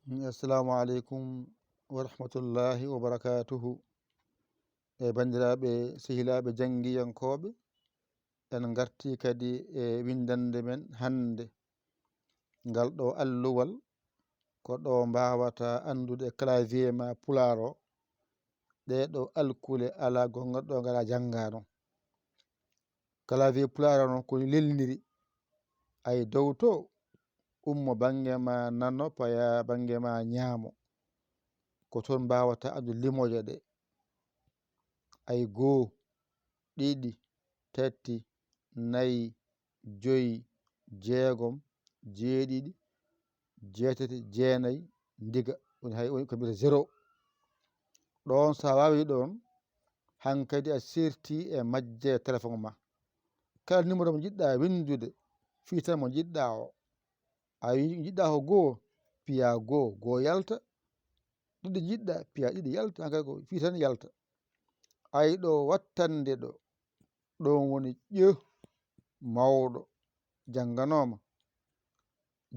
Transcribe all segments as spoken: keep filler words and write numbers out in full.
Assalamu aleykum wa rahmatullahi wa barakatuhu. E banndiraaɓe, sehilaaɓe janngiyankooɓe, en ngartii kadi e winndannde men hannde. Ngal ɗo alluwal, ko ɗo mbaawata anndude clavier ma pulaar o, ɗee ɗo alkule alaa gonga ɗo ngalaa janngaano. Clavier pulaar o noon ko ni lelniri. Ay dow to, ummo bannge ma nano, paya bannge ma ñaamo. Ko toon mbaawata anndude limooje ɗe. Ay goo, ɗiɗi, tati, nayi, joyi, jeegom, jeeɗiɗi, jeetati, jeenayi, ndiga. Woni hay woni ko mbiyata zéro. Ɗoon so a waawi ɗoon, hankadi a sirti e majje e téléphone ma. Kala numéro mo njiɗɗa winndude, fii tan mo njiɗɗa o. A wi njiɗɗa ko goo, piya goo, goo yalta. Ɗiɗi njiɗɗa, piya ɗiɗi yalta, hankadi ko fii tan yalta. Ay ɗo wattande ɗo, ɗoon woni ƴe mawɗo, jannganooma.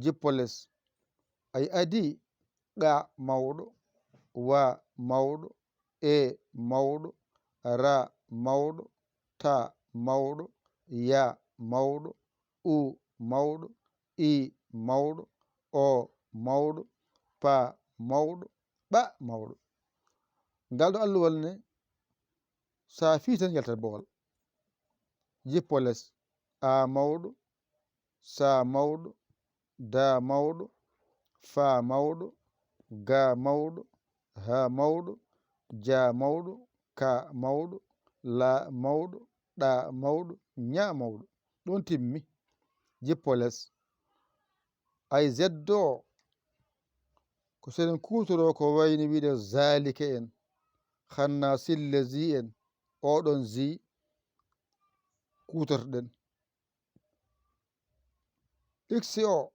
Jippo les. Ay adii, qa mawɗo, wa mawɗo, e mawɗo, ra mawɗo, ta mawɗo, ya mawɗo, u mawɗo, i mawɗo, o mawɗo, pa mawɗo, ɓa mawɗo. Ngal ɗo alluwal ne, so a fii tan yaltat boowal. Jippo les, a mawɗo, sa mawɗo, da mawɗo, fa mawɗo, ga mawɗo, ha mawɗo, ja mawɗo, ka mawɗo, la mawɗo, ɗa mawɗo, ña mawɗo. Ɗoon timmi. Jippo les. Ay zeddo o, ko so eɗen kuutoroo ko wayni wiyde zaalika en, xanna sillezi en, oɗon zi kuutortoɗen. Iksi o,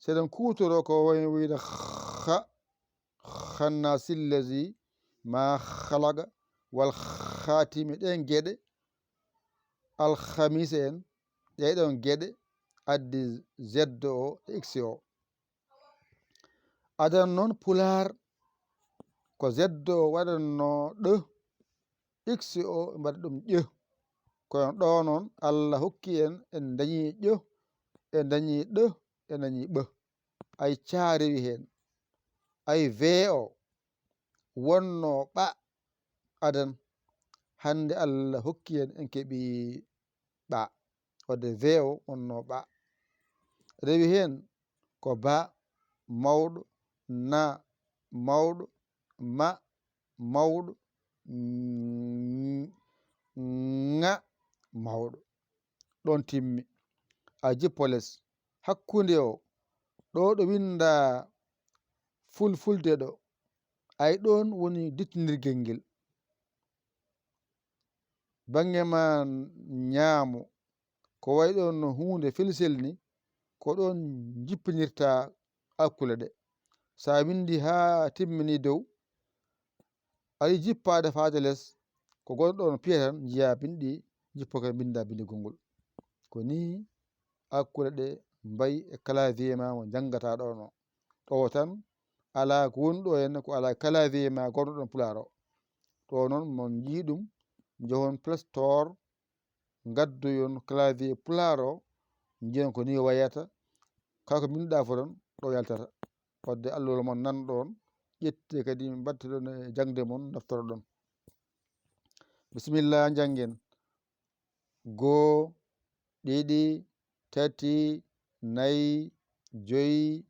so eɗen kuutoroo ko wayno wiyde xa, xanna sillezi ma xalaga wal xaatimi, ɗeen geɗe, alxamisa en, ɗee ɗoon geɗe addi zeddo o e iksi o. Adan noon pulaar ko zeddo o waɗatnoo ɗo, iksi o mbaɗa ɗum ƴe. Kono ɗo noon Allah hokki en, en dañii ƴo, en dañii ɗo, en dañii ɓo. Ay caa rewi heen. Ay vee o wonnoo ɓa adan, hannde Allah hokki en, en keɓii ɓa. Wadde vee o wonnoo ɓa. Rewi heen ko ba mawɗo, na mawɗo, ma mawɗo, ŋa mawɗo. Ɗoon timmi. A jippo les. Hakkunde o, ɗo ɗo winndaa fulfulde ɗo, ay ɗoon woni dittindirgel ngel. Bannge ma ñaamo, ko wayi ɗoon no huunde felisel ni, ko ɗoon njippinirta alkule ɗe. So a winndi haa timmini dow, a yi jippaade faade les, ko gonɗo ɗoon piya tan, njiya binndi, jippo kadi mbinnda binndi gonngol. Ko ni alkule ɗe mbayi e clavier ma mo njanngata ɗoon o. Ɗo tan alaa ko woni ɗo henne, ko alaa clavier ma gonɗo ɗoon pulaar o. Ɗo noon mon njii ɗum, njohon Play Store, ngaddoyon clavier pulaar o, njiyon ko ni wayata. Kala ko mbinnduɗaa fof tan ɗo yaltata. Wadde alluwal mon nan ɗoon, ƴettee kadi mbaɗte ɗoon e jaŋde mon, naftoro ɗoon. Bisimilla, njanngen. Goo, ɗiɗi, tati, nayi, joyi,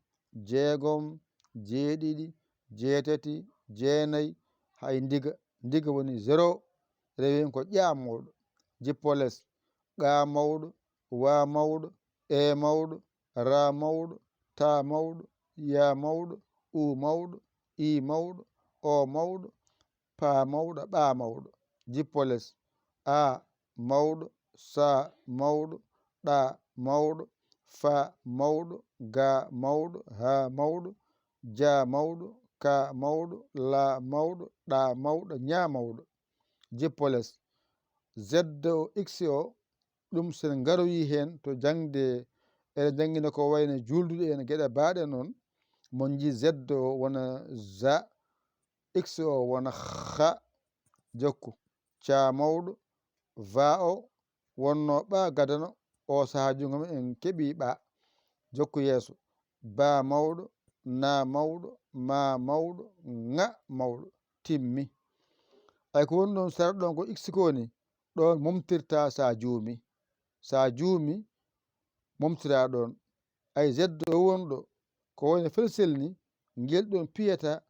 jeegom, jeeɗiɗi, jeetati, jeenayi, hay ndiga. Ndiga woni zéro, rewi ko ƴa mawɗo. Jippo les, qa mawɗo, wa mawɗo, e mawɗo, ra mawɗo, ta mawɗo, ya mawɗo, u mawɗo, i mawɗo, o mawɗo, pa mawɗo, ɓa mawɗo. Jippo les, a mawɗo, sa mawɗo, ɗa mawɗo, fa mawɗo, ga mawɗo, ha mawɗo, ja mawɗo, ka mawɗo, la mawɗo, ɗa mawɗo, ña mawɗo. Jippo les. Zeddo o, iksi o, ɗum so en ngaroyii heen to jaŋde, eɗen njanngina ko wayno juuldude en geɗe baaɗe noon, Mo nji Z o wona za, X o wona xa, jokku. Ca mawɗo, va o wonno ɓa gadano, o saha jungo men en keɓi ɓa. Jokku yeeso. Ba mawɗo, na mawɗo, ma mawɗo, ŋa mawɗo. Timmi. Ay ko woni ɗon sara ɗon ko X ko woni, ɗon momtirta sa juumi. Sa juumi, momtira ɗon. Ay Z o woni ɗo, ko woni felsel ni, ngel ɗon piyata,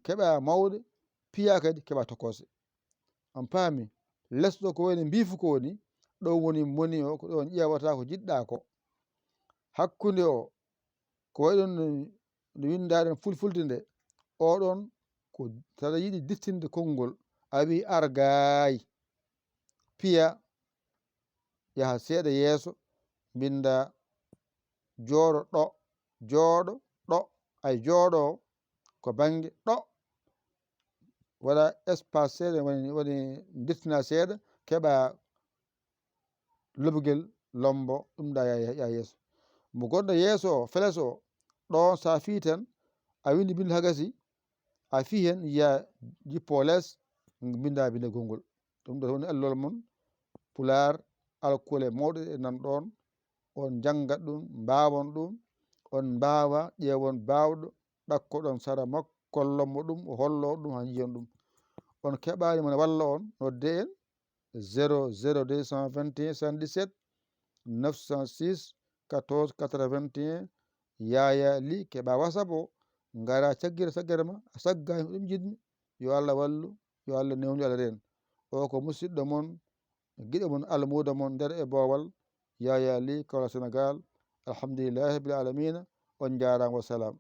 keɓa mawɗe, piya kadi keɓa tokose. On paami, lesɗo ko woni mbiifu ko woni, ɗon woni moni o, ko ɗon ƴeewata ko jiɗɗa ko. Hakkunde o, ko wayi ɗon no, no winndaa ɗon fulfulde nde, oɗon ko tawa yiɗi dittinde konngol, a wi argaay, piya, yaha seeɗa yeeso, mbinnda jooɗo ɗo, jooɗo ɗo, ay jooɗo ko bannge ɗo, waɗa espace seeɗa, woni, woni dirtina seeɗa, keɓa lobgel lombo, ɗum ɗa ya, ya yeeso. Mo gonɗo yeeso o, feles o, ɗon sa fii tan, a windi bindi hagasi, a fii hen, yiya jippo les, mbinda binde gongol. Ɗum ɗo woni allol mon, Pulaar, alkule mawɗe ɗe nan ɗon, on njanngat ɗum, mbaawon ɗum, on mbaawa, ƴeewon baawɗo, ɗakkoɗon sara makko, kollon mo ɗum, o hollo ɗum, haa njiyon ɗum. On keɓaani mo ne walla on, nodde en, zéro zéro deux cent vingt et un soixante-dix-sept neuf cent six quatorze quatre-vingt-un. Yaya Ly, keɓa WhatsApp o, ngara caggira saggere ma, a saggaani ko ɗum njiɗmi. Yo Allah wallu, yo Allah newnu, Allah reen. O ko musidɗo mon, giɗo mon, almuudo mon nder e boowal, Yaya Ly, Kaolack, Sénégal. Alhamdulillahi rabbil alamina. On njaaraama, wa salaam.